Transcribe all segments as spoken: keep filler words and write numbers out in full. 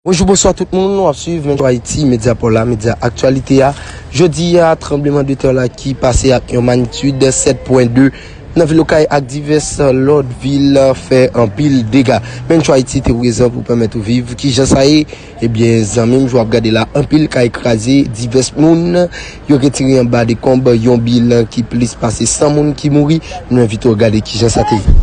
Bonjou, bonswa tout moun, w ap swiv Menjwa Ayiti, medya pa w la, medya aktyalite a. Jodi a, tranblemanntè la ki pase ak yon magnitid sèt pwen de nan vil Okay ak divès lòt vil fè anpil dega. Menjwa Ayiti te prezan pou pèmèt ou viv kijan sa ye. Ebyen, zanmi m, jan w ap gade la, anpil kay kraze, divès moun yo retire anba dekonb, yon bilan ki plis pase san moun ki mouri. Nou envite w gade kijan sa te ye.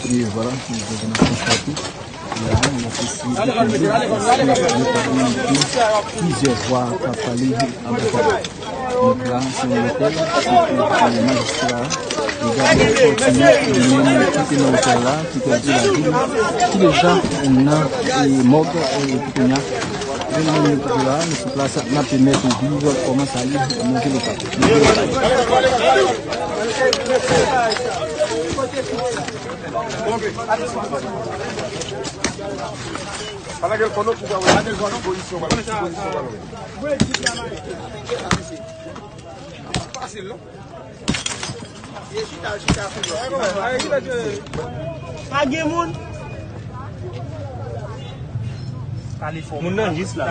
E vwala, nou vin konstate la, nou te swiv, nou te swiv plizyè vwa k ap pale anba kay la. Donk la, se yon otèl, se pou majistra Edgar Delfort Tumé li menm ki te nan otèl la, ki pèdi lavi l, ki deja nan, e, mòg, e, pou kounye a. Gen moun ki la, nou sou plas, n ap pèmèt ou viv kòman sa ye nan vil Okay. Pa gen moun. Moun nan jis la.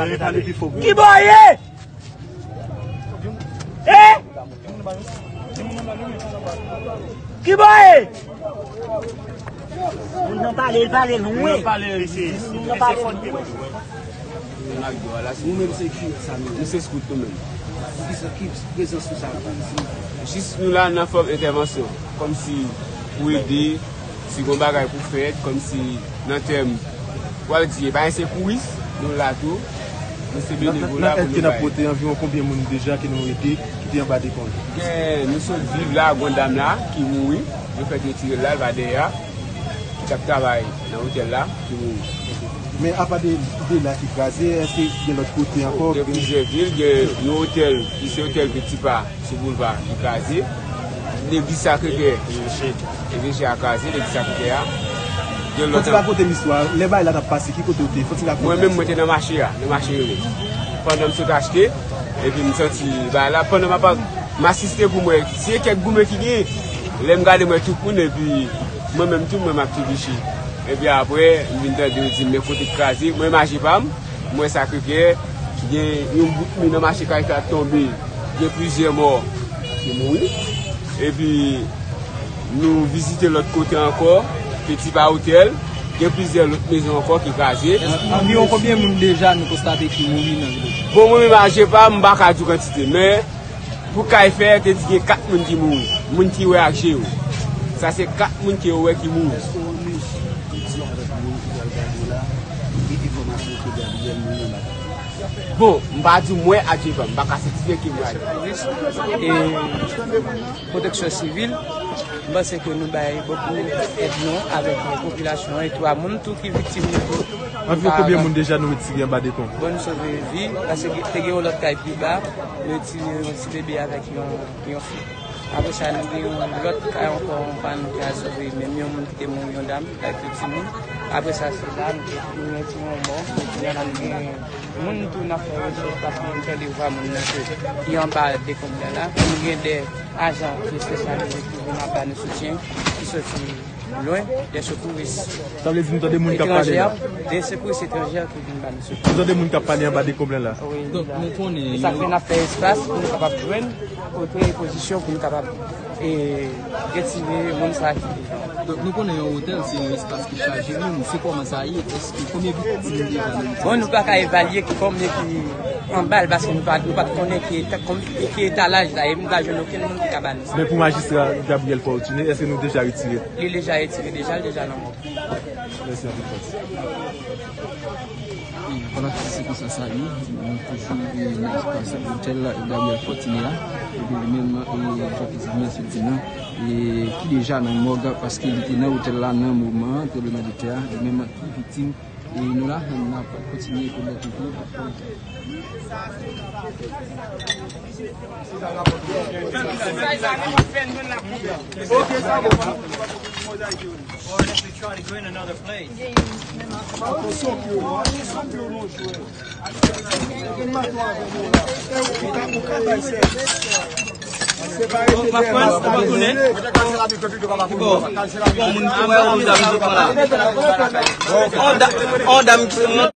Ki bò ye? E? Ki bò ye? Moun nan pale, l pale lwen. Moun nan pale, moun nan pale lwen. Nou menm se ki sa nou ye? Nou se scout nou menm. Poukisa, ki prezans nou sa la? Jis nou la nan fòm entèvansyon, kòmsi pou ede, si gon bagay pou fèt, kòmsi nan tèm, w al di, e pa gen sekouris, nou la tou, nou se benevola pou nou bay. Nan èd ke n ap pote, anviwon konbyen moun deja ke nou ede ki te anba dekonb? Gen, nou sot viv la, gon dam la ki mouri, yo fèk retire l la, l pa dèyè a. Ki t ap travay nan otèl la, ki mouri. Men apa de, de la ki kraze, èske gen lòt kote ankò? Gen plizyè vil, gen yon otèl ki se otèl Petit Pas sou boulva ki kraze. Legliz Sacré-Cœur, eveche a kraze, legliz Sacré-Cœur a. Gen lòt. Fò ti rakonte listwa, lè bagay la t ap pase, ki kote w te ye? Fò ti rakonte. Mwen menm, mwen te nan mache a, nan mache Rene. Pandan m sot achte, epi m santi bagay la, pandan m ap, m asiste pou m wè si e kèk goumen ki genyen. Lè m gade, m wè tout moun, epi mwen menm tou, mwen m ap tibliche. Epi apre, m vin tande yo di m, men kote k kraze, mwen mache pa m, m wè Sacré-Cœur, gen yon bout mi nan mache Kay Fè a tonbe, gen plizyè mò ki mouri. Epi, nou vizite lòt kote ankò, Petit Pas Hotel, gen plizyè lòt mezon ankò ki kraze. Anviwon konbyen moun deja nou konstate ki mouri nan vil? Bon, mwen menm a je pa m, m pa ka di w kantite, men pou Kay Fè te di gen kat moun ki mouri, moun ki wè ak je yo. Sa se kat moun ke yo wè ki mouri. Èske w an mezi di avèk moun ki pral gade w la, ki gen enfòmasyon ke Gabriel mouri anba kay la? Bon, m pa di w m wè ak je pa m, m pa ka sètifye ke m wè ak je. Polis e Pwoteksyon Sivil, m panse ke nou bay bokou èd nou avèk popilasyon an e twa moun tou ki viktim yo tou. Anviwon konbyen moun deja nou retire anba dekonb? Bon, nou sove vi, paske te gen yon lòt kay pi ba, nou retire yon ti bebe avèk yon, yon fi. Apre sa, nou gen yon lòt kay ankò, yon pa nou ki al sove, menm yon moun ki te mouri, yon dam, avèk yon timoun. Apre sa, se la, nou te, nou retire yon mò, nou gen moun tou n ap fè rechèch, paske nou tande vwa moun nan ke li anba dekonb la la. Nou gen de ajan ki espesyalize ki vin ap ba nou soutyen, ki soti lwen, de sekouris etranjè, de sekouris etranjè ki vin ba nou soutyen. Nou tande moun k ap pale anba dekonb la. Wi. Donk, nou konnen. E sa k fè n ap fè espas pou nou kapab jwenn kote e pozisyon pou nou kapab, e, retire moun sa a ki devan. Donk, nou konnen yon otèl, se yon espas ki chaje moun. Se kòman sa ye? Èske, konbyen viktim deja nou? Bon, nou pa ka evalye ki konbyen ki Anba l, paske nou pa, nou pa t konnen ki eta, kòm, ki etalaj la, e nou pa jwenn okenn moun ki ka ba nou sa. Men pou majistra Gabriel Fortuné, èske nou deja retire? Li deja retire deja, l deja nan mòg. Mèsi anpil, Fortuné. E, vwala, se konsa sa ye. Nou toujou, e, nan espas otèl Gabriel Fortuné a. Epi li menm, e, jan ki di, mesye di nou, e, ki deja nan mòg, paske li te nan otèl la nan moman tranblemanntè a. Li menm ki viktim. E nou la, n ap kontinye pou lòt enfo.